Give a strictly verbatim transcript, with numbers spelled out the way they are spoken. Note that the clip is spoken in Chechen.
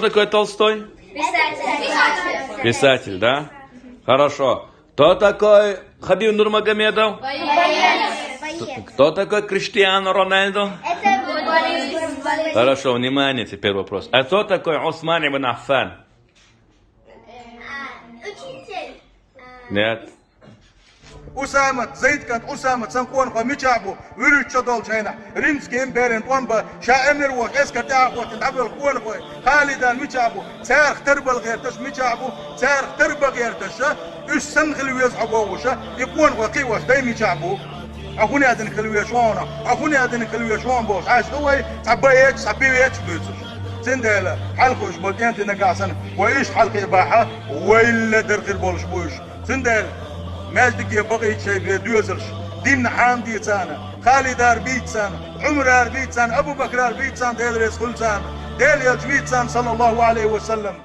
такой Толстой? Писатель. Писатель, да? Хорошо. Кто такой Хабиб Нурмагомедов? Кто такой Криштиану Роналду? Это футболист. Хорошо, внимание, теперь вопрос. А кто такой Усман ибн Аффан? Учитель. Нет. Усамат, Зайд кӀант Усамат, цун къонахой мичахь бу? Вуьрачу чу долчу хенахь, Римский империн тӀом бан, ша эмир ву, эскар тӀехьа а хӀоттина, дӀабевлла къонахой, Халидан мичахь бу? Царах тарбала гӀерташ мичахь бу? Царах тарба гӀерташ, уьш санна хила веза хьо бохуш, и къонахой кхиош дай мичахь бу? Хьо хӀун яздина хила веза хьуна? Хьо хӀун яздина хила веза хьуна бохуш, хьаьжча ду вай, цхьа бан еча, цхьа бен еча буьйцуш. Цундела хьалха уьш болу кӀентий нагахь санна, вай уьш хьалакхиа бахьа, вайла дара хир болуш бу уьш. Цундела маьждиге бакъийча шайн бен доьзалш, динна хьанадийца царна, Халидара бийца царна, Ӏумарара бийца царна, Абу-Бакрара бийца царна, Дела реза хуьлда царна, Дела елча бийца царна, саллаллаху Ӏалайхи ва саллам.